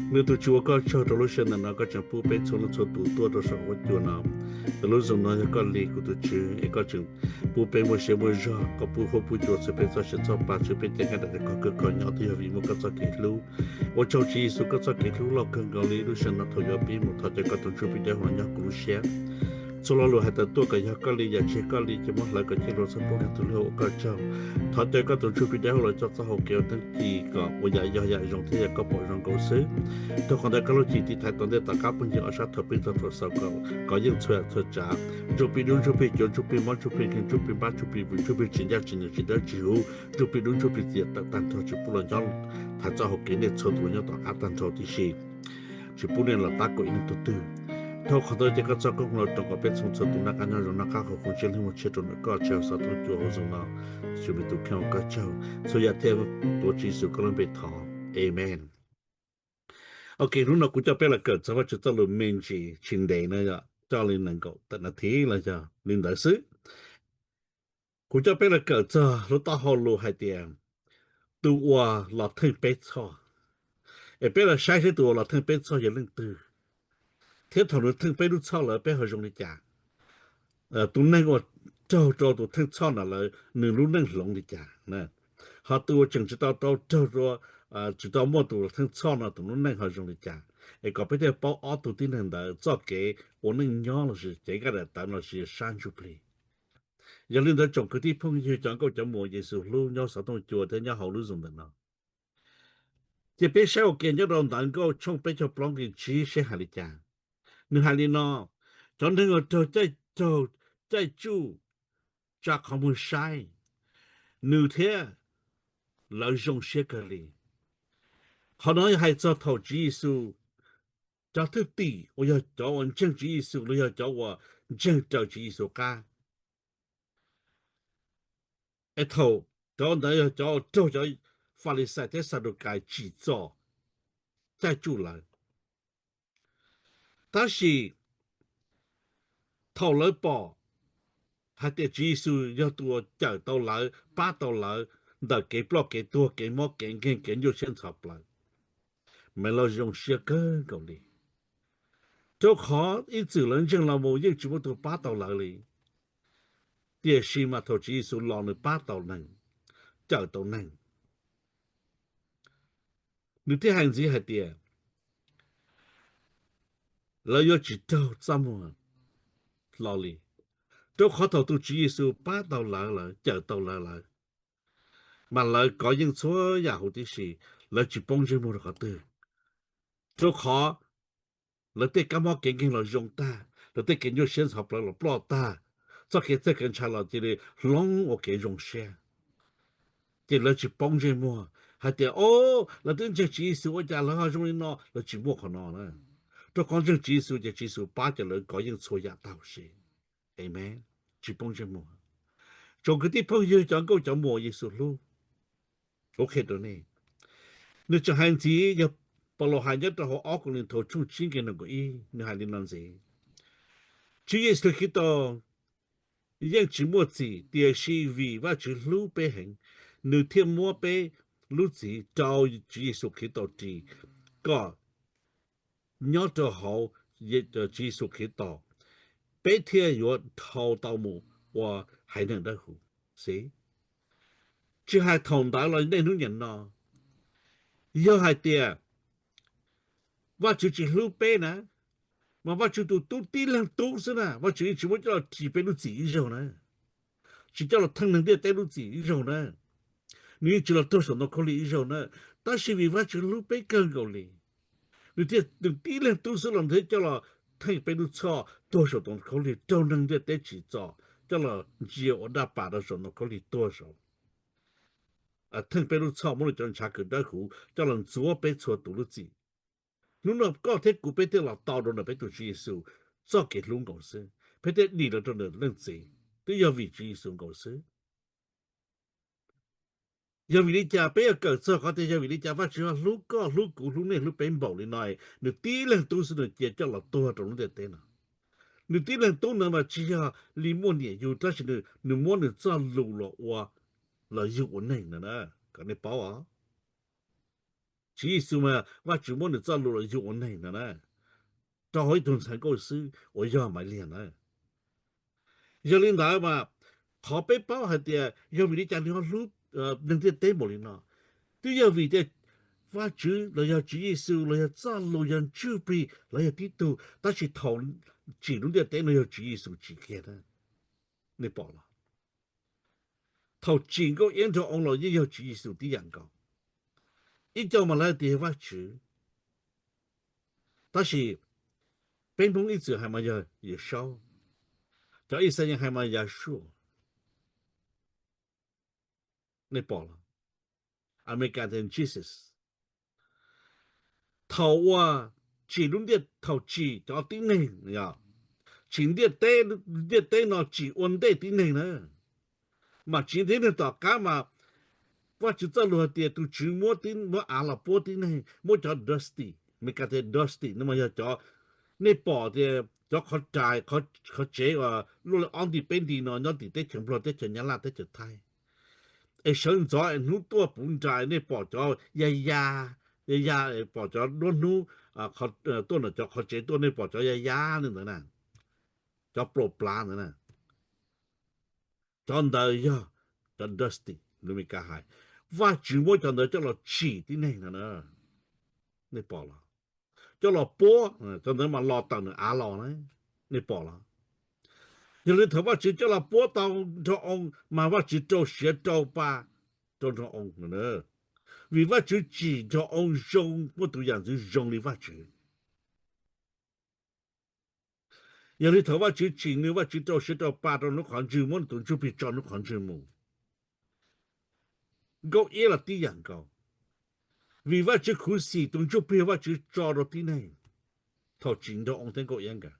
Nws tus Tswv ua koj tsaug rau lub sij hawm ntawm no koj tseem pub peb txhua leej txhua tus tuaj rau saum huab cua no. Ntawm lub zoo no yog koj li kuv tus Tswv es koj tseem pub peb muaj siab muaj zog, koj pub huab pub cua txhawb peb txoj sia txoj pa, txhawb peb tej nqaij daim tes koj kawg koj nyob twb yog vim muaj koj txoj kev hlub. Ua tsaug Tswv Yexus koj txoj kev hlub loj kawg nkaus li. Lub sij hawm no thaum yuav pib mus thov caw koj tus Ntsuj Plig dawb huv los nyob kuv lub siab. Txhua lo lus hais tawm tuaj kom yog koj li, yam tsis yog koj li ces muab hlawv kom ceeb rau txhob poob nkaus tus lub ua koj tsaug. Thov caw koj tus Ntsuj Plig dawb huv los coj txoj hau kev ua teeb ci kom ua yam yog yam zoo thiab yam koj pom zoo nkaus xwb. Rau qhov ntawd koj lub cim tiv thaiv tom ntej tom qab pheej yog ob sab thaum pib txog thaum xaus kom yeej txhua yam txhua tsav. Ntsuj Plig dub, Ntsuj Plig cuav, Ntsuj Plig mob, Ntsuj Plig nkeeg, Ntsuj Plig npab, Ntsuj Plig vwm, Ntsuj Plig tsis ncaj tsis nyiam tsis dawb tsis huv, Ntsuj Plig dub, Ntsuj Plig txias tawm tag nrho tsis pub los nyob thaiv txoj hau kev, nej txhua tus los nyob tom qab tag nrho tib si, tsis pub nej los tab kaum ib leej tug twg. Dhau qhov ntawd ces koj txoj koob hmoov los roos kom peb txhua txhua tus noj qab nyob zoo, noj qab qhov koob, ntsib lub muaj tshiab rau ntawm koj, tsis hais xov tooj cua hauv Zoom no, Tswv Yexus tus kheej ua koj tsaug. Txhua yam thiaj tuav Tswv Yexus koj lub npe thov, Amees. Ok, hnub no kuv coj peb los kawm txog Vajtswv txoj lus me ntsis tsis ntev na yom, coj li nees nkaum tawm nas this los yog li ntawd xwb. Kuv coj peb los kawm txog lub taub hau lus hais tias tus uas los theej peb txhoj. Es peb los saib seb tus uas los theej peb txhoj yog leej twg, thiab thaum nws theej peb lub txhoj lawm peb ho zoo li cas. Tus neeg uas raug rau tus theej txhoj no lawm nws lub neej hloov li cas, ho tus uas tseem tsis tau raug rau, tsis tau muaj tus theej txhoj no tus lub neej ho zoo li cas. Es kom peb thiaj paub ob tug tib neeg ntawd txoj kev ua neej nyob los sis cev nqaij daim tawv no los sis sab ntsuj plig. Yog li ntawd tsoom kwv tij phooj ywg cov nkauj cov muam Yexus hlub nyob xov tooj cua thiab nyob hauv lub Zoom ntawm no, ces peb saib ua ke nyob rau Ntawv Nkauj tshooj peb caug plaub nqe tsib seb hais li cas. Nws hais li no: Cov neeg uas raug caij tsuj tsa qhov muag saib nws thiab lawv zoo siab kawg li. Qhov no yog hais txog thaum Tswv Yexus cov thwj tim uas yog cov uas ntseeg Tswv Yexus los yog cov uas ntseeg raws Tswv Yexus qab. Es thaum cov ntawd yog cov uas raug cov Falixais thiab Xadukais tsim txom caij tsuj lawv. Tab sis thaum lawv pom hais tias Tswv Yexus yog tus uas cawm tau lawv, pab tau lawv ntawm kev ploj kev tuag, kev mob kev nkeeg, kev nyuaj siab ntxhov plawv, mas lawv zoo siab kawg nkaus li. Rau qhov ib txwm lawv ntseeg los mus yeej tsis muaj tus pab tau lawv li. Tiam sis mas thaum Tswv Yexus los nws pab tau neeg, cawm tau neeg. Nws thiaj hais ntxiv hais tias lawv yuav tsis raug txaj muag hlo li, rau qhov thaum tus Tswv Yexus pab tau lawv lawm, cawm tau lawv lawm, mas lawv kov yeej txhua yam huv tib si, lawv tsis poob ntsej muag rau qhov twg. Rau qhov lawv tej kab mob kev nkeeg los zoo tag, lawv tej kev nyuaj siab ntxhov plawv los ploj tag, txoj kev txhawj kev ntshai los cia li hloov ua kev zoo siab. Ces lawv tsis poob ntsej muag hais tias, o, lawv twb ntseeg Tswv Yexus ua cas lawv ho zoo li no, lawv tsis muaj qhov no na. Rau qhov ntseeg Tswv Yexus ces Tswv Yexus pab ces lawv kov yeej txhua yam tag huv si. Amees. Tsis poob ntsej muag. Tsoom kwv tij phooj ywg cov nkauj cov muam Yexus hlub, ok rau nej, nws tseem hais ntxiv yog Paulus hais nyob rau hauv ob Kauleethaus tshooj tsib nqe nees nkaum ib, nws hais li no ntxiv: Tswv Yexus Khetos yeej tsis muaj txim, tiam sis vim Vajtswv hlub peb heev, nws thiaj muab peb lub txim rau Tswv Yexus Khetos ris, kom nyob rau hauv Tswv Yexus Khetos peb thiaj yuav dhau tau mus ua haiv neeg dawb huv. Xij, tsis hais thaum ntawd los niaj hnub niam no, yog hais tias Vajtswv tsis hlub peb na, mas Vajtswv tus tub tib leeg tub xwb na, Vajtswv yeej tsis muab coj los ris peb lub txim ib zaug na, tsis coj los theej neeg ntiaj teb lub txim ib zaug na, nws yeej tsis los tuag saum ntoo khaub lig ib zaug na. Tab sis vim Vajtswv hlub peb kawg nkaus li, nws thiaj, nws tib leeg tub xwb los nws thiaj coj los theej peb lub txhoj tuag saum ntoo khaub lig raug neeg ntiaj teb tsim txom, coj los ntsia ua daj pam rau saum ntoo khaub lig tuag saud, theej peb lub txhoj muab nws cov ntshav kws dawb huv coj los ntxuav peb txhua tus lub txim. Hnub no koj thiab kuv peb thiaj los tau rau ntawm peb tus Tswv Yexus txoj kev hlub nkaus xwb, peb thiaj dim los rau ntawm leej txiv, twb yog vim Tswv Yexus nkaus xwb. Yog vim li cas peb yuav kawm txog qhov tias yog vim li cas Vajtswv ho hlub koj, hlub kuv, hlub nej, hlub peb npaum li no, nws tib leeg tub xwb nws cia coj los tuag rau lub ntiaj teb no? Nws tib leeg tub no mas tsis yog li muaj niam yug, tab sis nws, nws muab nws txoj lus los ua, los yug ua neeg no na, kom nej paub os. Tswv Yexus mas Vajtswv muab nws txoj lus los yug ua neeg no na, rau hauv ib tug ntxhais nkauj xwb uas yog Maiv Liag na. Yog li ntawd mas qhov peb paub hais tias yog vim li cas nws ho hlub neeg ntiaj teb npaum li no, twb yog vim tias Vajtswv los yog Tswv Yexus los yog txoj lus, yog Ntsuj Plig los yog tib tug, tab sis thaum tsim lub ntiaj teb no yog Tswv Yexus tsim kiag na. Nej pom los? Thaum tsim Nkauj Iab nrog Oo los yeej yog Tswv Yexus tib yam nkaus. Ib co mas lawv tias yog Vajtswv, tab sis peb Hmoob ib txwm hais mas yog Yawm Saub, cov Ixayees hais mas Yahshua. Nej pom los? Amelikas tias Jesus. Thaum uas tsim lub ntiaj, thaum tsim cov tib neeg, tsim ntiaj teb, ntiaj teb no tsim ua ntej tib neeg na, mas tsim tib neeg tom qab mas Vajtswv txoj lus hais tias tus Tswv muab, muab av los puab tib neeg, muab cov dusty, Amelikas tias dusty no mas yog cov, nej pom tias cov qhov rais, qhov tsev uas luaj li ob nti peb nti no nyob tim teb chaws Nplog, teb chaws Nyab Laj, teb chaws Thaib, es sawv ntxov es hnub tuaj puv nrais nej pom cov ya ya, ya ya, pom cov duab hnub tuaj ntawm cov qhov tsev tuaj, nej pom cov ya ya li ntawd na, cov plaus plav ntawd na. Cov ntawd yog cov dusty, lus Amelikas hais. Vajtswv muab cov ntawd coj los tsim tib neeg no na. Nej pom los? Coj los puab, cov ntawd mas los tawm nws av los na. Nej pom los? Yog li thaum Vajtswv coj los puab tau nraug oo mas Vajtswv rau siav rau pa rau nraug oo no. Vim Vajtswv tsim nraug oo zoo, muaj tus yam ntxwv zoo li Vajtswv. Yog li thaum Vajtswv tsim nws, Vajtswv rau siav rau pa rau lub qhov ntswg, muab nws tus Ntsuj Plig tso lub qhov ntswg mus. Nkauj Iab los tib yam nkaus. Vim Vajtswv khuv xim tus Ntsuj Plig, Vajtswv tso rau tib neeg thaum tsim nraug oo thiab Nkauj Iab nkawd.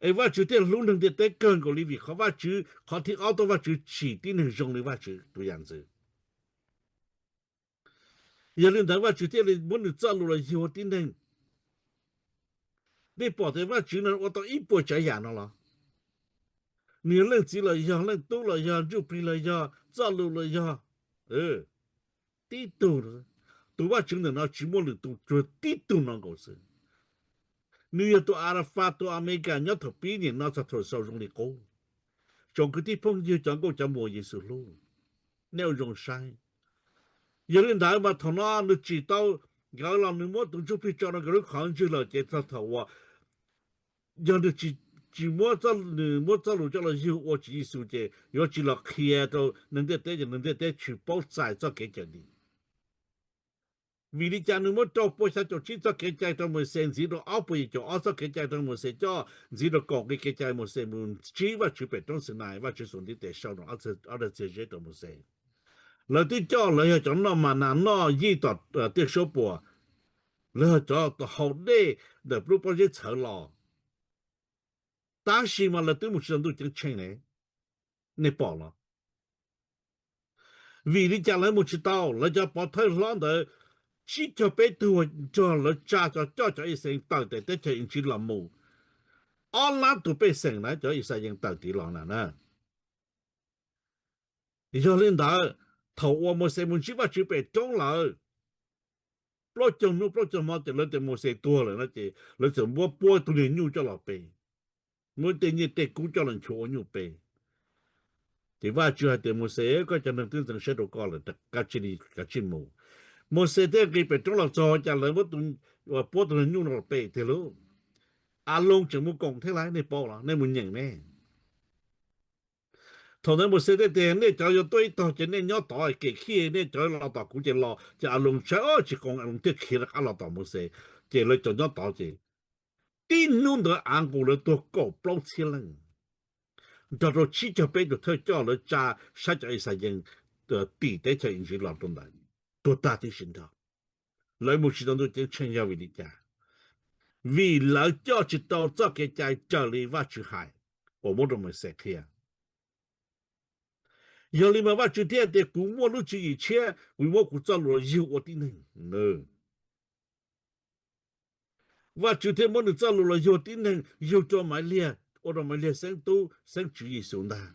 Es Vajtswv thiaj hlub neeg ntiaj teb kawg nkaus li, vim qhov Vajtswv, qhov thib ob tuaj Vajtswv tsim tib neeg zoo li Vajtswv tus yam ntxwv. Yog li ntawd Vajtswv thiaj li muab nws txoj lus los yug ua tib neeg. Nej pom tias Vajtswv no ua tau ib puas tsav yam no los? Nws yog Leej Txiv los yog, Leej Tub los yog, Ntsuj Plig los yog, txoj lus los yog, tib tug. Tus Vajtswv ntawm no tsis muaj lwm tus, tsuas tib tug no nkaus xwb. Nws yog tus Alafas, tus Amelikas nyob thaum pib nim no txog thaum xaus zoo li qub. Tsoom kwv tij phooj ywg, cov nkauj cov muam Yexus hlub, nej ua zoo saib. Yog li ntawd mas thaum no nws tsim tau nkawd los, nws muab tus Ntsuj Plig tso rau nkawd lub qhov ntswg lawm ces txog thaum uas yog nws tsis, tsis muab, nws muab txoj lus coj los yug ua Tswv Yexus ces yuav tsis los qhia rau neeg ntiaj teb, ces neeg ntiaj teb tsis paub txais txoj kev cawm dim. Vim li cas nws muab rau pua xya caum tsib txoj kev cai rau Mauxes, ntxiv rau ob puas yim caum ob txoj kev cai rau Mauxes coj, ntxiv rau kaum nqe kev cai Mauxes mus ntsib Vajtswv pem roob Xinais, Vajtswv xuas ntiv tes sau rau ob daig txiag zeb rau Mauxes. Lawv twb coj, lawv yog cov noj mas nas noj yij tom tiaj suab puam, lawv yog cov haus dej ntawm lub pob zeb txhawv los, tab sis mas lawv twb mus tsis tau ntuj ceeb tsheej ne. Nej pom los? Vim li cas lawv mus tsis tau? Lawv cov pov thawj hlob ntawd tsib caug peb tug nrog lawv tsa cov, coj cov Ixayees tawm tes teb chaws Iziv los mus, ob lab tus pej xeem na cov Ixayees tawm tid los na. Yog li ntawd, thaum uas Mauxes mus ntsib Vajtswv pem roob lawm, plaub caug hnub plaub caug hmo ces lawv tias Mauxes tuag lawm no ces lawv txawm muab puab tus niag nyuj coj los pe, muab tej nyiaj tej kub coj los nchuav ua nyuj pe. Ces Vajtswv hais tias Mauxes, koj cov neeg twb ntxeev siab rau koj lawm, kav tsij li, kav tsij mus. Mauxes thiaj nqis pem roob los txog cas lawv puab tus niag nyuj no los pe tiag lauj. Aloos tseem mus koom thiab lauj, nej paub los? Nej mus nyeem ne. Thaum ntawd Mauxes thiaj tias nej cov yuav tuaj ib tog ces nej nyob tod, kem khij nej cov los tom kuv ces los. Ces Aloos saib tsis koom, Aloos thiaj khiav rov qab los tom Mauxes. Ces lawv cov nyob tod ces tib hnub ntawd av nqus lawv tuag kaum plaub txhiab leej, nrog rau tsib caug peb tus thawj coj lawv tsa saib cov Ixayees tim teb chaws Iziv los rau ntawd, tuag tag tib si nrog. Lawv mus tsis tau ntuj ceeb tsheej yog vim li cas? Vim lawv coj tsis tau txoj kev cai raws li Vajtswv hais uas muab rau Mauxes qhia. Yog li mas Vajtswv thiaj tias kuv muaj lub tswv yim tshiab, kuv muab kuv txoj lus yug ua tib neeg. Nws Vajtswv thiaj muab nws txoj lus los yug tib neeg, yug rau Maiv Liag, ua rau Maiv Liag xeeb tub xeeb tswv Yexus ntag,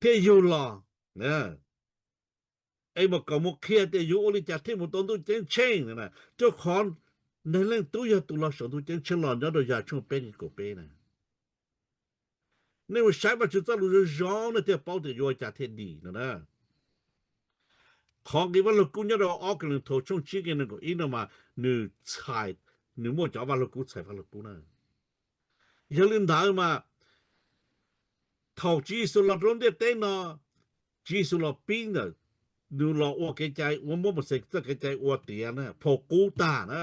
thiaj yug los. Es mam kom mus qhia tias yuav ua li cas thiaj mus tau ntuj ceeb tsheej, rau qhov Neeg Leej Tub yog tus los saum ntuj ceeb tsheej los nyob rau Yakaunpaug peb nqe kaum peb na. Nej mus saib Vajtswv txoj lus zoo zoo nej thiaj paub tias yuav ua cas thiaj dim no na. Qhov nqe Vaj Lug Kub nyob rau ob Kauleethaus tshooj tsib nqe nees nkaum ib no mas nws txhais, nws muaj cov Vaj Lug Kub txhais Vaj Lug Kub na. Yog li ntawd mas thaum Tswv Yexus los rau lub ntiaj teb no, Tswv Yexus los pib ntawm, nws los ua kev cai, ua muab Mauxes txoj kev cai ua tiav na, phau qub tag na,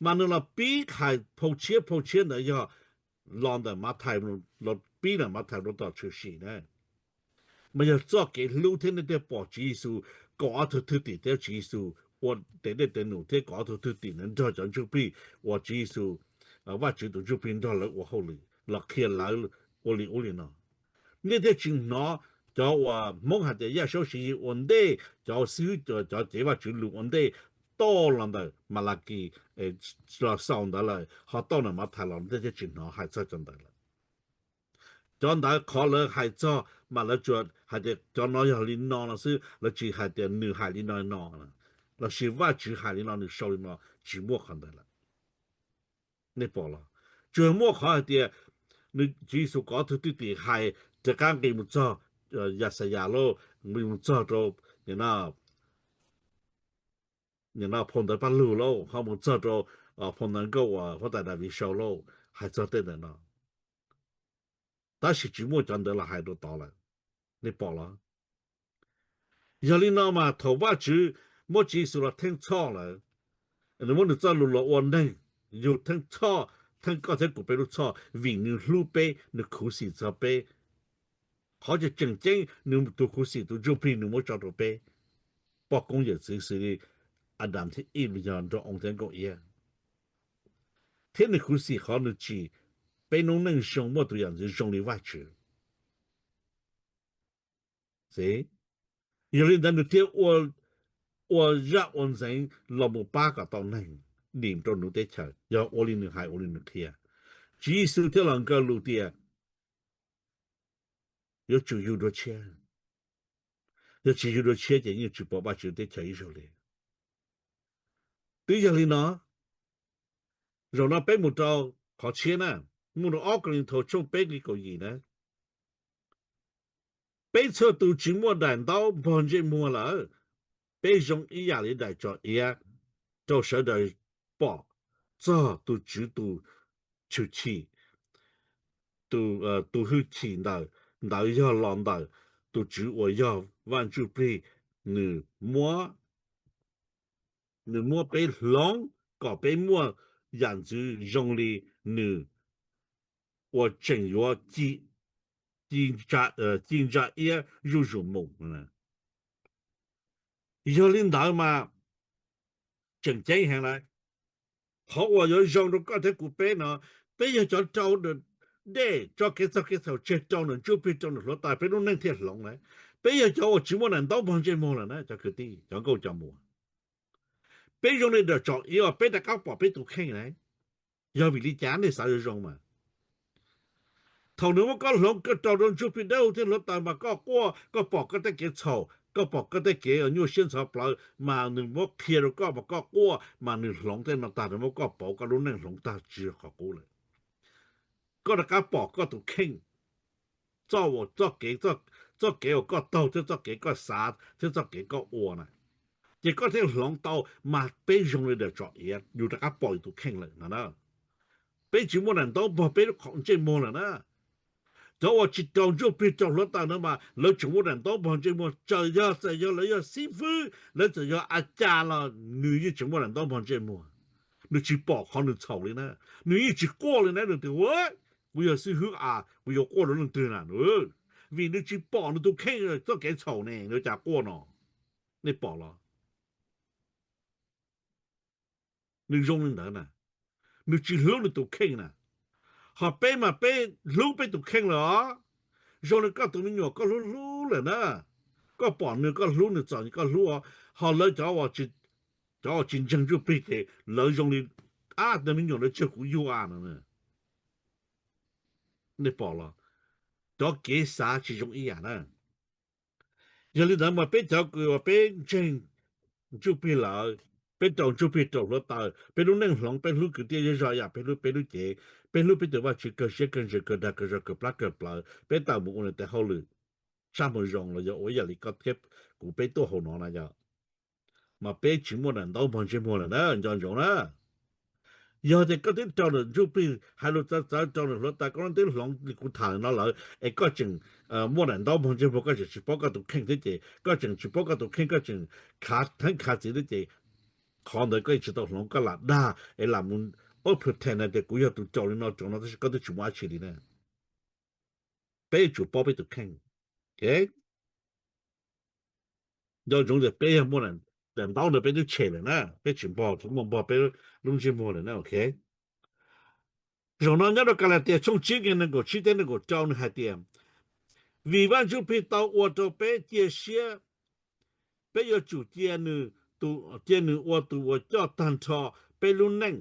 mas nws los pib hais phau tshiab phau tshiab ntawd yog los ntawm Mathais, los pib ntawm Mathais rau tom tshwm sim na. Mas yog txoj kev hlub thiab nej thiaj pom Tswv Yexus kaum ob tug thwj tim thiab Tswv Yexus ua tes dej tes num thiab kaum ob tug thwj tim ntawd nrog cov ntsuj plig uas Tswv Yexus, Vajtswv tus ntsuj plig nrog lawv ua hauj lwm los qhia lawv ua li ub li no. Nej thiaj tsis hnov cov uas Hmoob hais tias Yaj Saub Siv Yis ua ntej, cov xib hwb, cov cev Vajtswv lus ua ntej toj los ntawm Malakis los xaus ntawd lawm ho toj ntawm Mathais los nej thiaj tsis hnov hais txog cov ntawd lawm. Cov ntawd qhov lawv hais txog mas lawv tsuas hais tias cov no yog li no no xwb, lawv tsis hais tias nws hais li no no, lossis Vajtswv hais li no nws sau li no, tsis muaj qhov ntawd lawm. Nej pom los? Tsuas muaj qhov hais tias Tswv Yexus kaum ob tug thwj tim hais rov qab nqis mus txog Yaxayas lauj, nqis mus txog rau nim no phau ntawv Paj Lug lauj, ho mus txog rau phau ntawv nkauj uas huab tais Daviv sau lauj, hais txog tej ntawm no. Tab sis tsis muaj cov ntawd los hais rau tod lawm. Nej pom los? Yog li no mas thaum Vajtswv muab Tswv Yexus los theej txhoj lawm, nws muab nws txoj lus los ua neeg, yug theej txhoj, theej koj thiab kuv peb lub txhoj vim nws hlub peb, nws khuv xim txog peb. Qhov tseem ceeb nws tus khuv xim tus ntsuj plig nws muab tso rau peb, poj koob yawm txwv xws li Adas thiab Ib, yog nraug oo thiab nkauj iab. Thiab nws khuv xim qhov nws tsim peb noob neej zoo muaj tus yam ntxwv zoo li Vajtswv. Yog li ntawd nws thiaj ua zaj ua ntxeev los mus pab kom tau neeg dim rau nws teb chaws, yog ua li nws hais ua li nws qhia. Tswv Yexus thiaj los nkaw lus tias yuav tsum yug dua tshiab. Yog tsis yug dua tshiab ces yeej tsis pom Vajtswv teb chaws ib zaug li. Twb yog li no, zaum no peb mus rau qhov tshiab na, mus rau ob Kauleethaus tshooj peb nqe kaum yim na. Peb txhua tus tsis muaj daim ntaub npog ntsej muag lawm, peb zoo ib yam li daim tsom iav rau sawv daws pom txog tus Tswv tus hwj chim, tus hwj chim ntawm ntawd yog los ntawm tus Tswv uas yog Vaj Ntsuj Plig, nws muab, nws muab peb hloov kom peb muaj yam ntxwv zoo li nws uas tseem yuav ci ntsa iab zuj zus mus. Yog li ntawd mas tseem ceeb heev lawm. Qhov uas yuav zoo rau koj thiab kuv peb no, peb yog cov rau dej tso kev txog kev txhaum tseg rau nws ntsuj plig rau nws hluav taws peb lub neej thiaj hloov lawm. Peb yog cov uas tsis muaj daim ntaub npog ntsej muag lawm na cov kwv tij cov nkauj cov muam. Peb zoo li daim tsom iav uas peb rov qab pom peb tus kheej na. Yog vim li cas nej xav zoo zoo mas? Thaum nws muab koj hloov koj rau rau ntsuj plig dawb huv thiab hluav taws mas koj quaj, koj pom koj tej kev txhaum, koj pom koj tej kev nyuaj siab ntxhov plawv mas nws muab qhia rau koj mas koj quaj, mas nws hloov tej no tag nws muab koj pauv koj lub neej hloov tag tsis yog qhov qub lawm. Koj rov qab pom koj tus kheej, txoj kev, txoj kev uas koj taug thiab txoj kev koj xav thiab txoj kev koj ua na, ces koj thiaj hloov tau. Mas peb zoo li daim tsom iav, yus rov qab pom yus tus kheej lawm no na. Peb tsis muaj daim ntaub npog peb lub qhov ntsej muag lawm na. Cov uas tsis rau ntsuj plig rau hluav taws no mas lawv tseem muaj daim ntaub npog ntsej muag, txawm yog, txawm yog lawv yog xib fwb, lawv txawm yog a cas los nws yeej tseem muaj daim ntaub npog ntsej muag. Nws tsis pom qhov nws txhaum li na, nws yeej tsis quaj li na, nws tias kuv yog xib fwb a, kuv yuav quaj rau leej twg na. Vim nws tsis pom nws tus kheej txoj kev txhaum ne, nws cas quaj no. Nej pom los? Nws zoo li ntawd na, nws tsis hlub nws tus kheej na. Ho peb mas peb hlub peb tus kheej lawm os. Zoo li koj tus me nyuam koj hlub hlub lawm na, koj pom nws koj hlub, nws txom nyem koj hlub os. Ho lawv cov, cov uas tsis ntseeg ntsuj plig ces lawv zoo li ab, tus me nyuam no tseg kuv yuag no. Nej pom los? Cov kev xav tsis zoo ib yam na. Yog li ntawd mas peb cov kws uas peb ntseeg Ntsuj Plig lawm, peb rau Ntsuj Plig rau hluav taws, peb lub neej hloov, peb hlub kwv tij zej zog yam peb hlub peb lub cev, peb hlub peb tus Vajtswv kawg siab kawg ntsws kawg dag kawg zog kawg plab kawg plawv, peb tawm mus ua nws tes hauj lwm sab hmo zoo los yog ua ib yam li koj thiab kuv peb tuaj hauv no na yog, mas peb tsis muaj daim ntaub npog ntsej muag lawm na, nco ntsoov na. Yog tias koj twb rau ntawm Ntsuj Plig hais lus txawv txawv rau ntawm hluav taws, koj twb hloov li kuv tham no lawm es koj tseem muaj daim ntaub npog ntsej muag, koj tseem tsis paub koj tus kheej thiab ces, koj tseem tsis paub koj tus kheej, koj tseem khav theeb khav txiv thiab ces, qhov ntawd koj yeej tsis tau hloov, koj lam dag es lam mus ob phu then hais tias kuv yog tus rau li no rau no tab sis koj twb tsis muaj dab tsi li na. Peb yuav tsum paub peb tus kheej. Nco ntsoov tias peb yog muaj daim ntaub ntawd peb twb tshem lawm na, peb tsis npog, tsis muaj npog peb lub ntsej muag lawm na, ok. Zaum no nyob rau Kalatias tshooj tsib nqe nees nkaum tsib thiab nees nkaum rau nws hais tias, vim Vaj Ntsuj Plig tau ua rau peb cia siab, peb yuav tsum cia nws, cia nws ua tus uas coj tag nrho peb lub neej.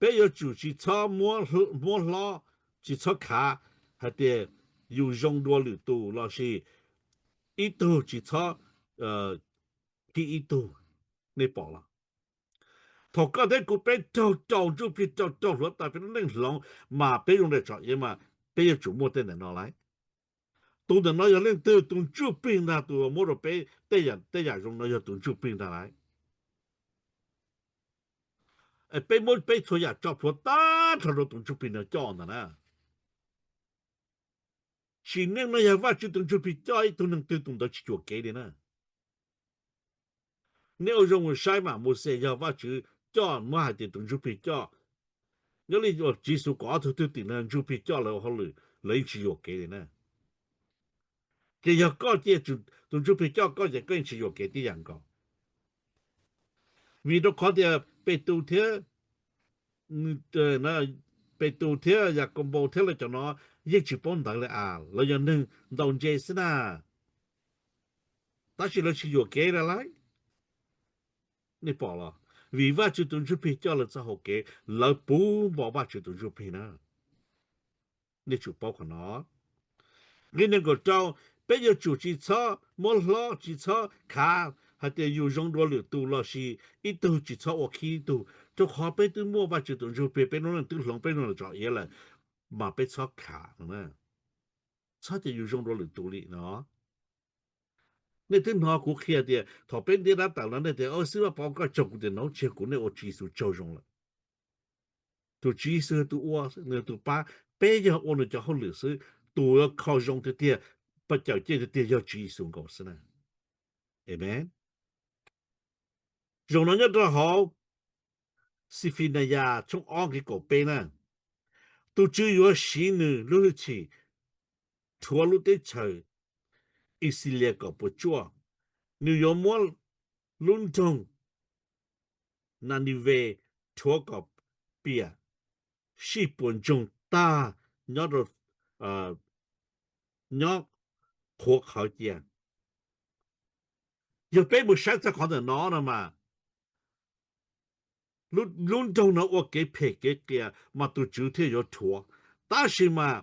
Peb yuav tsum tsis txhob muab hlob, tsis txhob khav hais tias yus zoo dua lwm tus lossis ib tug tsis txhob khib ib tug. Nej pom los? Thaum koj thiab kuv peb raug rau ntsuj plig, raug rau hluav taws, peb lub neej hloov mas peb zoo li tsom iav mas peb yuav tsum muaj tej ntawm no lawm. Tus ntawm no yog leej twg? Tus ntsuj plig ntag, tus uas muab rau peb tej yam zoo no yog tus ntsuj plig ntag lawm. Peb muab peb txhua yam tso plhuav tag nrho rau tus ntsuj plig no coj ntag na. Tsim neej no yog Vajtswv tus ntsuj plig coj ib tug neeg twg tus ntawd tsis yuam kev li na. Nej ua zoo mus saib mas Mauxes yog Vajtswv coj, muab hais tias tus ntsuj plig coj. Nyob li Tswv Yexus kom ob tug thwj tim no ntsuj plig coj lawv ua hauj lwm, lawv yeej tsis yuam kev li na. Ces yog koj cia tus ntsuj plig coj koj ces koj yeej tsis yuam kev tib yam nkaus. Vim rau qhov tias Petus thiab, Petus thiab Yakaunpaus thiab lawv cov no yeej tsis paub ntawv li as, lawv yog neeg ntaus ntse xwb na. Tab sis lawv tsis yuam kev li lawm. Nej pom los? Vim Vajtswv tus ntsuj plig coj lawv txoj hau kev, lawv puv npo Vajtswv tus ntsuj plig na. Nej tsum paub qhov no. Nqe nees nkaum rau, peb yuav tsum tsis txhob muab hlob, tsis txhob khav hais tias yus zoo dua lwm tus lossis ib tug tsis txhob ua khib ib tug, rau qhov peb twb muaj Vajtswv tus ntsuj plig, peb lub neej twb hloov, peb zoo li tsom iav lawm, mas peb txhob khav, txhob tias yus zoo dua lwm tus li no. Nej twb hnov kuv qhia tias thaum peb ntiab dab tawm los nej tias, Xib Vaj Pov, koj tsaug. Kuv tias, Nov, tsis yog kuv, nej ua Tswv Yexus tsaug zoo lawm. Tus Tswv Yexus yog tus ua, nws yog tus pab, peb yog ua nws cov hauj lwm xwb. Tus yuav kho zoo tiag tiag, pab cawm ceeb tiag tiag yog Tswv Yexus nkaus xwb na. Amees. Zaum no nyob rau hauv Xiphinayas tshooj ob nqe kaum peb na, tus Tswv yuav siv nws lub hwj chim rhuav lub teb chaws Ixilias kom puas tsuaj. Nws yuav muab lub nroog Nanives rhuav kom piam sij puas ntsoog tag nyob, nyob qhuav qhawv cia. Yog peb mus saib txog qhov ntawm no no mas, lub nroog no ua kev phem kev qias mas tus Tswv thiaj yuav rhuav. Tab sis mas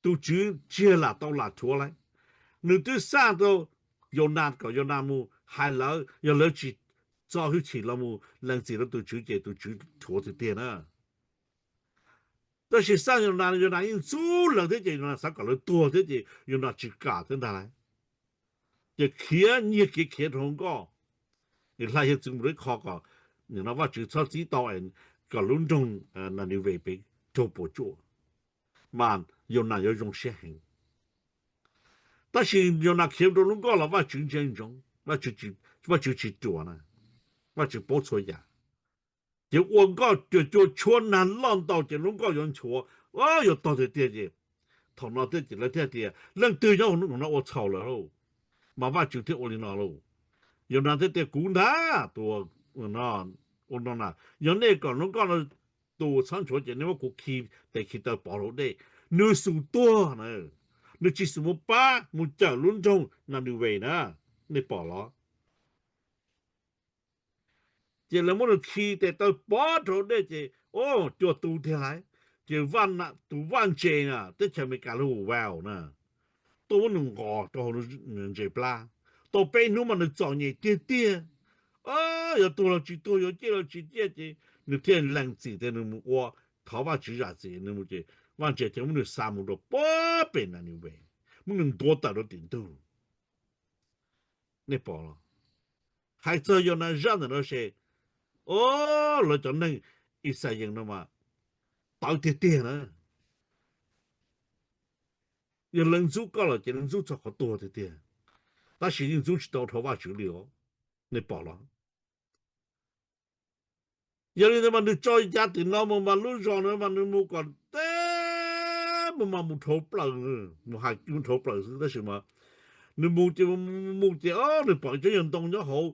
tus Tswv tsis lam tau lam rhuav lawm. Nws twb xaj rau Yaunas kom Yaunas mus hais lawv, yog lawv tsis txo hwj chim los mus lees txim rau tus Tswv ces tus Tswv rhuav tiag tiag na. Tab sis xaj Yaunas, Yaunas yeej ntxub lees thiab ces Yaunas xav kom lawv tuag thiab ces Yaunas tsis kam thiab ntag lauj. Ces khiav nyiag kev khiav rau hauv nkoj, hla hiav txwv mus rau ib qho kom Vajtswv txhob txib tau kom lub nroog Nanives pem raug puas tsuaj, mas Yaunas yuav zoo siab heev. Tab sis Yaunas khiav rau lub nkoj los Vajtswv ntsia ntsoov, Vajtswv tsis ruam na, Vajtswv paub txhua yam. Ces ua nkoj cuag cua tshuab nag loj ntau ces lub nkoj yuav nchuav, yuav tog tiag tiag ces, thaum no thiaj ces lawv thiaj tias, Leej twg nyob hauv no ua txhaum lawm lauj? Mas Vajtswv thiaj ua li no lauj. Yaunas thiaj tias, Kuv ntag tus ua no na, yog nej kom lub nkoj no tu txhob nchuav ces nej muab kuv khi tes khi taw pov hauv dej. Nws xum tuag na, nws tsis xum mus pab mus cawm lub nroog Nanives na. Nej pom los? Ces lawv muab nws khi tes taw pov rau dej ces, o, cua tu tiag lauj. Ces tus vaj ntse na, teb chaws Amelikas lub wow na, tuaj muab nws nqos rau hauv ntses plab. Tau peb hnub mas nws txom nyem tiag tiag. Yog tuag los tsis tuag, yuav ciaj los tsis ciaj, ces nws thiaj lees txim tias nws mus ua, thov Vajtswv zam txim nws mus ces vaj ntse thiaj muab nws xa mus rau puag pem Ninive, muab nws ntuav tawm rau tim ntug. Nej pom los? Hais txog Yaunas zaj ntawm no ces, o, lawv cov neeg Ixayees no mas tawv tiag tiag na. Yog lawv ntxub koj los ces lawv ntxub txog qhov tuag tiag tiag, tab sis yeej ntxub tsis tau dhau Vajtswv li os. Nej pom los? Yog li ntawd mas nws tso yav tim no mus mas lub zos no mas nws mus kom teb mus mas mus dhau plaws, mus hais mus dhau plaws xwb tab sis mas nws mus ces mus ces nws pom cov nyuag ntoo nyob hauv,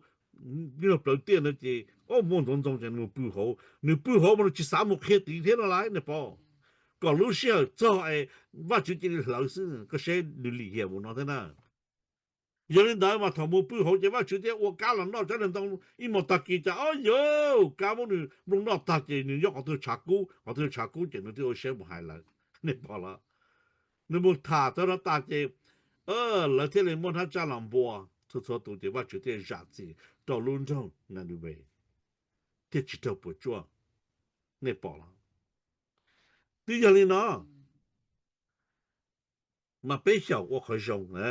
nyuag plawv tiaj no ces, o, muaj ntxoov ntxoo ces nws mus pw hauv, nws pw hauv mas nws tsis xav mus qhia tid thiab no lauj nej pom. Kom lub sij hawm txog es Vajtswv cia li hlawv xwb, koj saib nws lim hiam mus no thiab na. Yog li ntawd mas thaum mus pw hauv ces Vajtswv thiaj ua kab los noj cov ntoo ib hmos tag kis cas, o, yog kab muab nws nplooj noj tag ces nws nyob qhov twg tshav kub, qhov twg tshav kub ces nws thiaj ua siab mus hais lawv. Nej pom los? Nws mus tham txog no tas ces lawv thiaj li muab hnab tsaj los npua txhua txhua tus ces Vajtswv thiaj zam txim rau lub nroog Ninive, thiaj tsis raug puas tsuaj. Nej pom los? Twb yog li no mas peb xyaum ua qhov zoo na.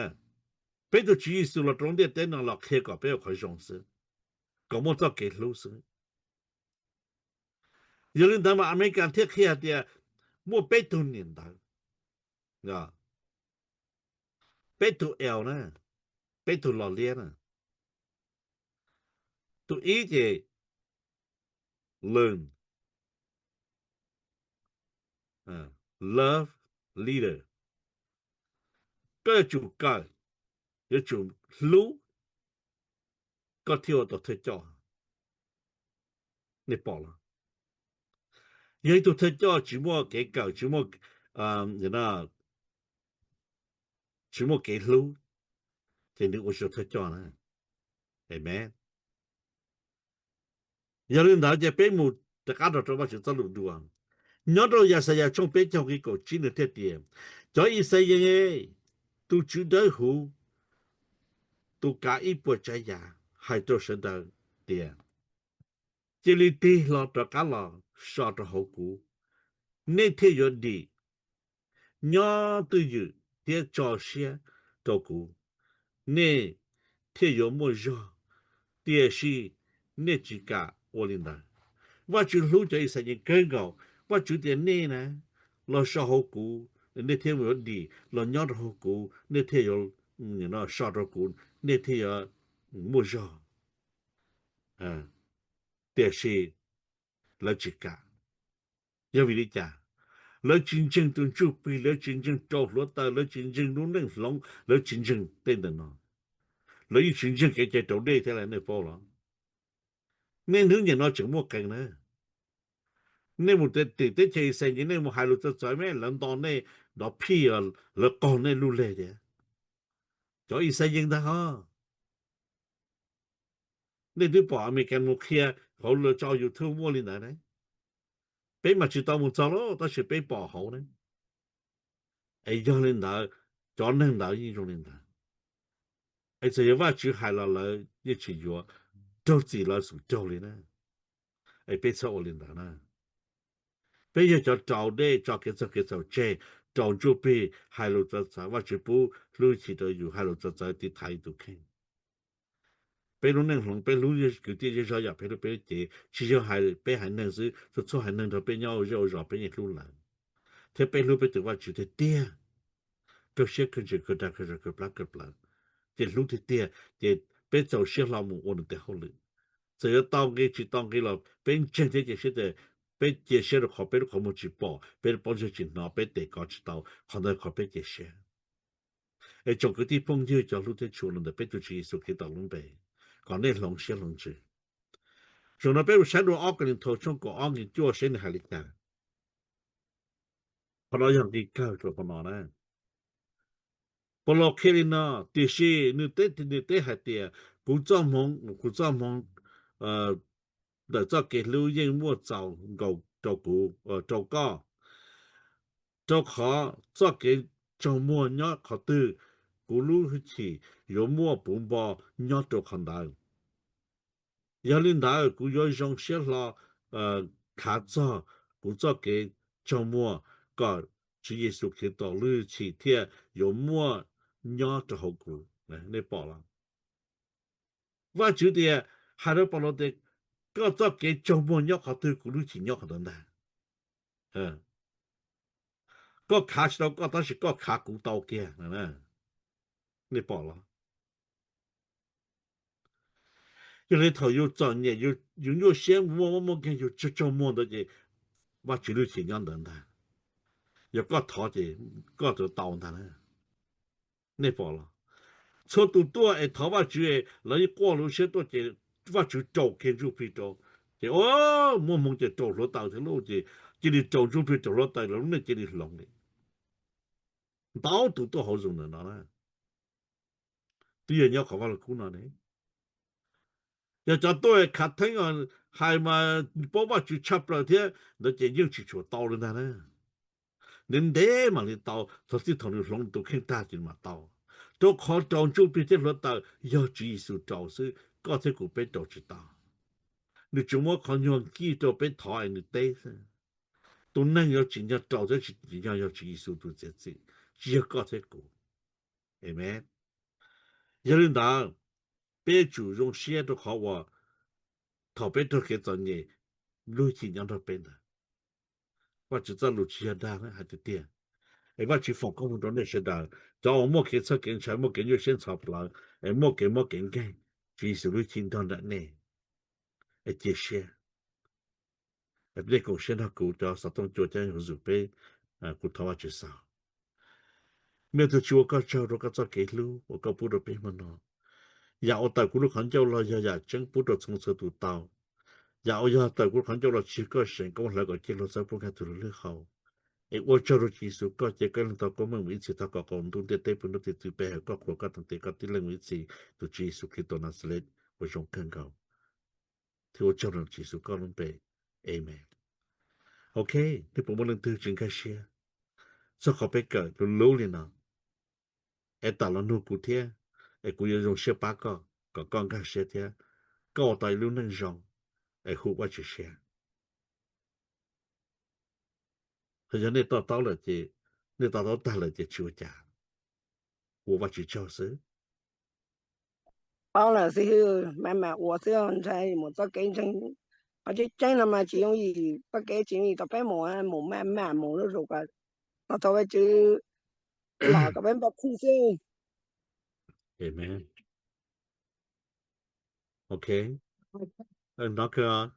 Peb tus Tswv Yexus los rau lub ntiaj teb no los qhia kom peb ua qhov zoo xwb, kom muaj txoj kev hlub xwb. Yog li ntawd mas Amelikas thiaj qhia hais tias muaj peb tug niam ntawv, peb tug L na, peb tug los liab na. Tus ib ces learn, love leader. Koj yuav tsum kawm, yuav tsum hlub, koj thiaj ua tau thawj coj. Nej pom los? Yog ib tug thawj coj tsis muaj kev kawm, tsis muaj, tsis muaj kev hlub, ces nws ua tsis tau thawj coj na. Amen. Yog li ntawd ces peb mus rov qab rau rau Vajtswv txoj lus dua. Nyob rau Yaxayas tshooj peb caug nqe kaum tsib nws thiaj tias, cov Ixayees, tus Tswv Dawbhuv, tus kav ib puas tsav yam, hais rau sawv daws tias, cia li tig hlo rov qab los so rau hauv kuv, nej thiaj yuav dim. Nyob twj ywm thiab tso siab rau kuv, nej thiaj yuav muaj zog, tiam sis nej tsis kam ua li ntawd. Vaj Tswv hlub cov Ixayees kawg nkaus. Vaj Tswv tias nej na, los so hauv kuv, nej thiaj yuav dim, los nyob rau hauv kuv, nej thiaj yuav so rau kuv, nej thiaj yuav muaj zog. Tiam sis lawv tsis kam. Yog vim li cas? Lawv tsis ntseeg tus ntsuj plig, lawv tsis ntseeg rau hluav taws, lawv tsis ntseeg lub neej hloov, lawv tsis ntseeg tej ntawm no. Lawv yeej tsis ntseeg kev cai raus dej thiab las, nej paub los? Nej hnub niaj no tseem muaj qee na. Nej mus tim teb chaws Ixayees, nej mus hais lus txawv txawv, lawv nto nej nrov phij, lawv qaug nej lub leg thiab. Cov Ixayees ntag ho. Nej twb pom Amelikas mus qhia hauv lawv tso YouTube muaj li ntawd ne. Peb mas tsis tau mus txog lauj, tab sis peb pom hauv ne. Es yog li ntawd, cov neeg ntawd yeej zoo li ntawd. Es txawm yog Vajtswv hais los lawv yeej tsis yuav, raug txim los xum raug li na. Es peb txhob ua li ntawd na. Peb yog cov raus dej, tso kev txhaum kev txhaum tseg, raus ntsuj plig, hais lus txawv txawv, Vajtswv pub hlub hwj chim rau yus, hais lus txawv txawv tiv thaiv yus tus kheej. Peb lub neej hloov, peb hlub kwv tij zej zog yam peb hlub peb lub cev, tsis yog hais peb haiv neeg xwb, txhua txhua haiv neeg nrog peb nyob ua zej ua zos peb yeej hlub lawv, thiab peb hlub peb tus Vajtswv tiag tiag, kawg siab kawg ntsws kawg dag kawg zog kawg plab kawg plawv, ces hlub tiag tiag, ces peb txaus siab hlo mus ua nws tes hauj lwm. Txawm yuav tau nqi tsis tau nqi los peb ntseeg thiab cia siab tias peb cia siab rau qhov peb lub qhov muag tsis pom, peb lub paub ntseeg tsis hnov, peb tes kov tsis tau, qhov ntawd qhov peb cia siab. Es tsoom kwv tij phooj ywg cov hlub thiab tshua los ntawm peb tus Tswv Yexus Khetos lub npe, kom nej hloov siab hloov ntsws. Zaum no peb mus saib dua ob Kauleethaus tshooj kaum ob nqe cuaj seb nws hais li cas. Qhov no yog nqi kawg rau qhov no na. Paulus qhia li no, tiam sis nws teb, nws teb hais tias, kuv txoj hmoov, kuv txoj hmoov, ntawm txoj kev hlub yeej muaj txaus nkaus rau kuv, rau koj, rau qhov txoj kev tsaug muag nyob qhov twg, kuv lub hwj chim yuav muaj puv npo nyob rau qhov ntawd. Yog li ntawd kuv yuav zoo siab hlo khav txog kuv txoj kev tsaug muag kom Tswv Yexus Khetos lub hwj chim thiaj yuav muaj nyob rau hauv kuv. Nej pom los? Vajtswv tias, hais rau Paulus tias, koj txoj kev tsaug muag nyob qhov twg kuv lub hwj chim nyob qhov ntawd ntag. Koj khav tsis tau koj tab sis koj khav kuv tau kiag. Nej pom los? Yog li thaum yus txom nyem, yus nyuaj siab, muaj mob muaj nkeeg, yus tsaug tsaug muag ntawd ces Vajtswv lub hwj chim nyob ntawd ntag. Yog koj thov ces koj tau tau ntag na. Nej pom los? Txhua tus tuaj es thov Vajtswv es lawv yeej quaj lub siab tuaj ces Vajtswv rau kiag ntsuj plig rau, ces muaj hmoo ces rau hluav taws thiab lauj, ces cia li rau ntsuj plig rau hluav taws los lub neej cia li hloov li. Ntau tus tuaj hauv Zoom ntawm no na, twb yog nyob qhov vaj lug kub no ne. Yog cov tuaj khav theeb hais mas paub Vajtswv tshaj plaws thiab ntawd ces yeej tsis tshua tau li ntag na. Ntev ntev mam li tau, thaum txij thaum nws hloov nws tus kheej tag ces nws mam tau. Rau qhov rau ntsuj plig thiab hluav taws yog Tswv Yexus rau xwb, koj thiab kuv peb rau tsis tau. Nws tsuas muab qhov nyuag nkij rau peb thov es nws teb xwb. Tus neeg yuav tsim nyog rau thiab tsis tsim nyog yog Tswv Yexus tus txiav txim, tsis yog koj thiab kuv. Amen. Yog li ntawd, peb yuav tsum zoo siab rau qhov uas thaum peb raug kev txom nyem, lub hwj chim nyob nrog peb ntag. Vajtswv txoj lus tsis yog dag hais tiag tiag. Es Vajtswv foom koob hmoov rau nej sawv daws, cov uas muaj kev txhawj kev ntshai, muaj kev nyuaj siab ntxhov plawv, es muaj kev mob kev nkeeg, Tswv Yexus lub hwj chim nrog nraim nej. Es cia siab, nej koom siab nrog kuv cov xov tooj cua cov hauv Zoom peb, kuv thov Vajtswv xaus. Me tug Tswv, ua koj tsaug rau koj txoj kev hlub uas koj pub rau peb hmo no. Yam uas tawm kuv lub qhov ncauj los yog yam tseeb pub rau txhua txhua tus tau. Yam uas yog tawm kuv lub qhov ncauj los tsis yog koj seem, koj muab hlawv kom ciaj hluav txhawb pub nkag tus lwm lub hau. Es ua tsaug rau Tswv Yexus, koj cia koj ib leeg tau koob meej mus ib txhis txog kom qaum ntuj ntiaj teb pw nrub tiv txwv pe hawm koj qhuas koj tus ntej koj tib leej mus ib txhis, tus Tswv Yexus Khetos Naxales uas zoo kawg nkaus. Thiab ua tsaug rau Tswv Yexus koj lub npe. Amen. Ok, nej puas muaj leej twg tsis nkag siab txog qhov peb kawm lub lub li no? Es tawm los nug kuv thiab, es kuv yuav zoo siab pab koj kom koj nkag siab thiab koj ua tau ib lub neej zoo es hu Vajtswv siab. Yog nej to taub lawm ces, nej to taub tag lawm ces tsis ua cas, ua Vajtswv tsaug xwb. Paub lawm xib hwb, mas mam ua xwb, ntshai mus txoj kev ntseeg. Qhov tseeb tseeb no mas tsis yooj yim, txoj kev tsis yooj yim kom peb mus, mus maj mam mus lub zus kom tau Vajtswv los kom peb npaj txhij xwb. Amen. Ok. Nov kawg.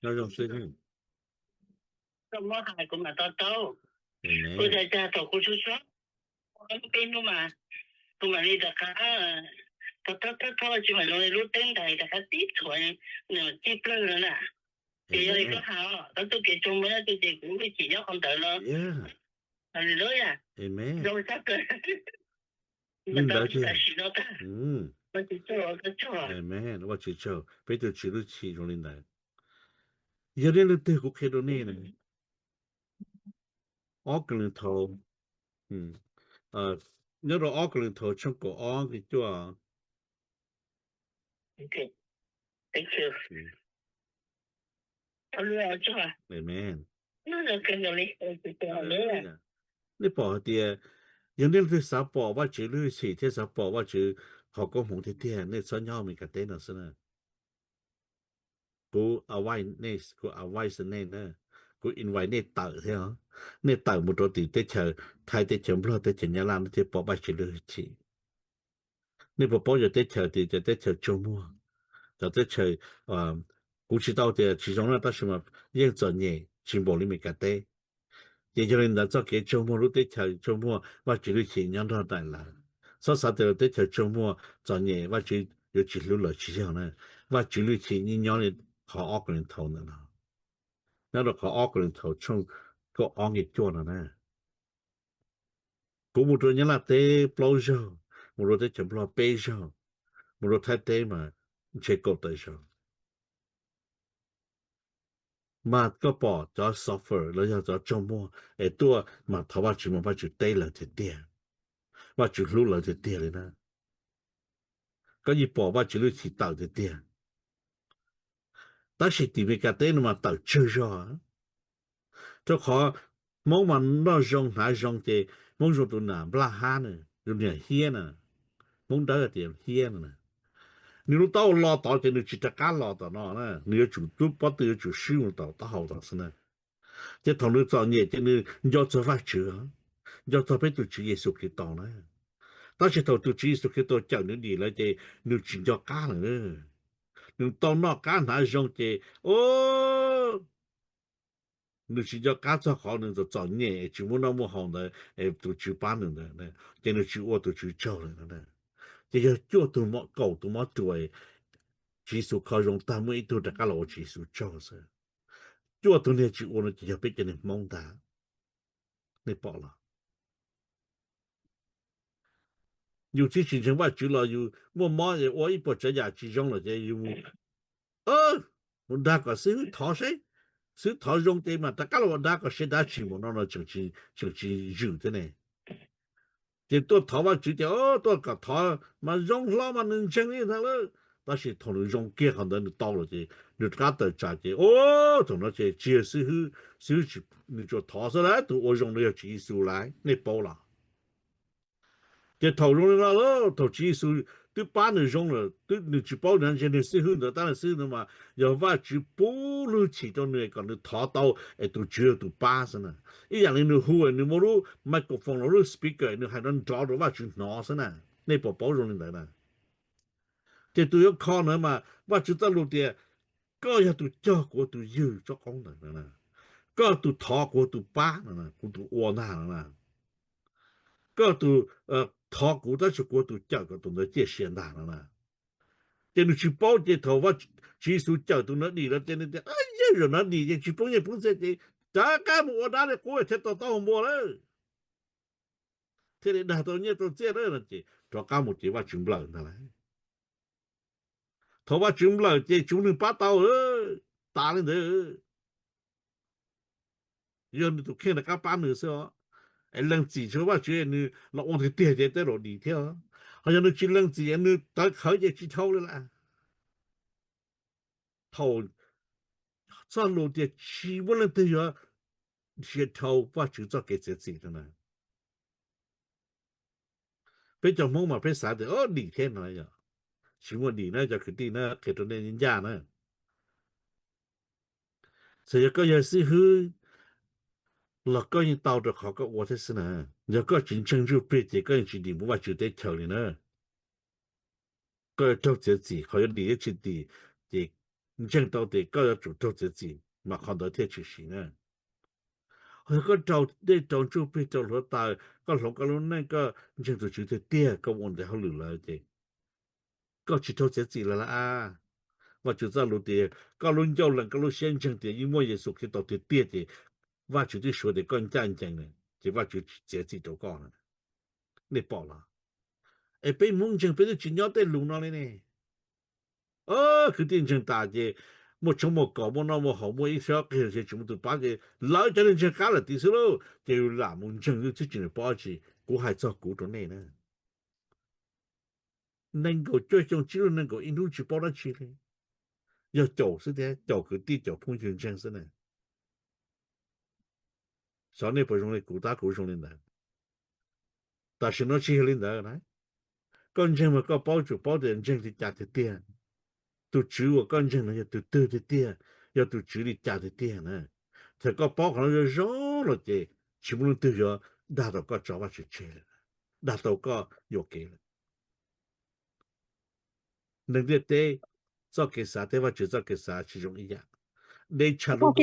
Nyob zoo xwb. Koj muab hais kuv mam to taub. Kuv cas cas thaum kuv sub sub lub peb hnub mas kuv mam li rov qab to taub, to taub tsis mam zoo li lub teeb ntais rov qab tib txhuam nws tib plawg no na. Ces yog li koj hais os, koj txoj kev tsaug muag nyob twg ces kuv lub hwj chim nyob qhov ntawd no. Haleluya. Zoo tshaj plaws. Li ntawd tiag. Amen, Vajtswv tsaug, peb tus Tswv lub hwj chim zoo li ntawd. Yog nej leej twg kuv qhia rau nej na, ob Kauleethaus, nyob rau ob Kauleethaus tshooj kaum ob nqe cuaj. Amen. Nej pom hais tias yog nej leej twg xav pom Vajtswv lub hwj chim thiab xav pom Vajtswv qhov koob hmoov tiag tiag, nej txhob nyob Amelikas teb no xwb na. Kuv advice nej, kuv advice nej na, kuv invite nej tawm thiab os. Nej tawm mus rau tim teb chaws Thaib, teb chaws Nplog, teb chaws Nyab Laj, nej thiaj pom Vajtswv lub hwj chim. Nej puas paub cov teb chaws tias cov teb chaws tsaug muag, cov teb chaws, kuv tsis tau tias tsis zoo na, tab sis mas yeej txom nyem tsis npaum li Amelikas teb. Ces yog li ntawd txoj kev tsaug muag lub teb chaws tsaug muag, Vajtswv lub hwj chim nyob nrog nraim lawv. Txhob xav tias lawv teb chaws tsaug muag txom nyem Vajtswv yuav tsis hlub lawv, tsis yog na. Vajtswv lub hwj chim yeej nyob li qhov ob Kauleethaus ntawm no, nyob rau qhov ob Kauleethaus tshooj kaum ob nqe cuaj no na. Kuv mus rau Nyab Laj teb plaub zaug, mus rau teb chaws Nplog peb zaug, mus rau Thaib teb mas ntshe kaum tawm zaus. Mas koj pom cov xoffer los yog cov tsaug muag es tuaj mas thov Vajtswv mas Vajtswv teb lawv tiag tiag, Vajtswv hlub lawv tiag tiag li na. Koj yeej pom Vajtswv lub hwj chim tawm tiag tiag. Tab sis tim Meskas teb no mas tawm tsawg zog, rau qhov Hmoob mas noj zoo hnav zoo ces Hmoob zoo tus nam nplaj hab na, tus niam hiab na, Hmoob dawb tias hiab no na. Nws lub taub hau lo tod ces nws tsis rov qab los tom no na, nws yuav tsum, lub pob tw yuav tsum swb mus tom taub hau tom xwb na. Ces thaum nws txom nyem ces nws nco txog Vajtswv, nco txog peb tus Tswv Yexus Khetos na. Tab sis thaum tus Tswv Yexus Khetos cawm nws dim lawm ces nws tsis nco qab lawm. Nws tau noj qab hnav zoo ces, o, nws tsis nco qab txog qhov nws txom txom nyem es tsis muaj noj muaj haus ntawd es tus Tswv pab nws ntawd, ces nws tsis ua tus Tswv tsaug lawm. Ces yog cuaj tug, kaum tus mob ruas, Tswv Yexus kho zoo tag muaj ib tug rov qab los ua Tswv Yexus tsaug xwb. Cuaj tug niag tsis ua no ces yog peb cov niag Hmoob ntag. Nej pom los? Yus tsis tsis ntseeg Vajtswv los yus muaj mob ua ib puas tsav yam tsis zoo lawm ces yus mus, mus dag kom xib hwb thov seb, xib hwb thov zoo ces mam rov qab los dag kom seb dab tsi mus no no tseem tsis zwm thiab ne. Ces tuaj thov Vajtswv ces tuaj kom thov mas zoo hlo mas nws ntseeg li ntag lawm. Tab sis thaum nws zoo kiag qhov ntawd nws tau lawm ces nws rov qab tawm tsam ces, o, thaum no ces tsis yog xib hwb, xib hwb nws tsuas thov xwb lawm, tus ua zoo no yog Tswv Yexus lawm, nej paub los? Ces thaum zoo li no, thaum Tswv Yexus twb pab nws zoo lawm, nws tsis paub nws ntseeg niag xib hwb ntawd, tab niag xib hwb ntawd mas yog Vajtswv pub lub hwj chim rau nws kom nws thov tau es tus Tswv yog tus pab xwb na. Ib yam li nws hu es nws muaj lub microphone los lub speaker nws hais nrov nrov rau Vajtswv hnov xwb na. Nej puas paub zoo li ntawd na? Ces tus yuav kho ntawd mas Vajtswv txoj lus tias, koj yog tus cog kuv tus ywg tsob qoob ntawd, koj tus thov kuv tus pab, kuv tus ua ntag no na. Koj tus thov kuv tab sis kuv tus cawm kom tus ntawd ciaj sia ntag no na. Ces nws tsis paub ces thaum Tswv Yexus cawm tus no dim lawm ces nws tias, yog zaum no dim ces tsis poob nyiaj poob txiaj ces rov qab mus ua dab li qub thiaj tau taub hau npua lawm, thiaj li dag tau nyiaj tau txiaj lawm no ces rov qab mus ces Vajtswv nplawm ntag lauj. Thaum Vajtswv nplawm ces tsis muaj neeg pab tau, tas li ntawd. Yog nws tus kheej rov qab pab nws xwb os. Es lees txim rau Vajtswv nws los ua tiag tiag ces tej zaum dim thiab. Ho yog nws tsis lees txim nws tawv qhawv ces tsis dhau li lawm. Thaum txoj lus tias tsis muaj leej twg yuav dhia dhau Vajtswv txoj kev txiav txim no na. Peb cov Hmoob mas peb xav tias dim thiab no yog, tsis muaj dim na cov kwv tij na, qhia rau nej ncaj na. Txawm yog koj yog xib hwb los koj yeej tau rau qhov koj ua thiab xwb na. Yog koj tsis ntseeg ntsuj plig ces koj yeej tsis dim mus Vajtswv teb chaws li na. Koj yuav raug txiav txim, qhov yuav dim thiab tsis dim ces ntseeg tau tias koj yuav tsum raug txiav txim mas qhov ntawd thiaj tshwm sim na. Ho yog koj raug dej raug ntsuj plig raug hluav taws, koj hloov koj lub neej koj ntseeg tus Tswv tiag tiag koj ua ntev hauj lwm lawm ces koj tsis raug txiav txim lawm lauj. Vajtswv txoj lus tias koj lub ncauj lees koj lub siab ntseeg tias yeej muaj Yexus Khetos tiag tiag ces Vajtswv twb suav tias koj ncaj ncees lawm ces Vajtswv tsis txiav txim rau koj na. Nej pom los? Es peb Hmoob ntseeg peb twb tsis nyob tej lus no li ne. Kwv tij ntseeg tas ces muaj tshoob muaj kos muaj noj muaj haus muaj ib sab qig ces tsis muaj tus pab ces lawv cov neeg ntseeg qab lawm tid xwb lauj. Ces yus lam mus ntseeg twb tsis paub dab tsi, kuv hais txog kuv rau nej na. Nees nkaum cuaj xyoo txij lub nees nkaum ib hnub tsis paub dab tsi li. Yog caum xwb thiab, caum kwv tij caum phooj ywg ntseeg xwb na. Xyov nej puas zoo li kuv tab kuv zoo li ntawd. Tam sim no tsis yog li ntawd na. Koj ntseeg mas koj paub tsum paub tias ntseeg li cas tiag tiag. Tus Tswv uas koj ntseeg no yog tus twg tiag tiag, yog tus Tswv li cas tiag tiag na. Thaum koj paub qhov no zoo zoo los ces tsis muaj leej twg yuav dag tau koj tso Vajtswv tseg lawm, dag tau koj yuam kev lawm. Neeg ntiaj teb txoj kev xav thiab Vajtswv txoj kev xav tsis zoo ib yam. Deb tshaj lub ntuj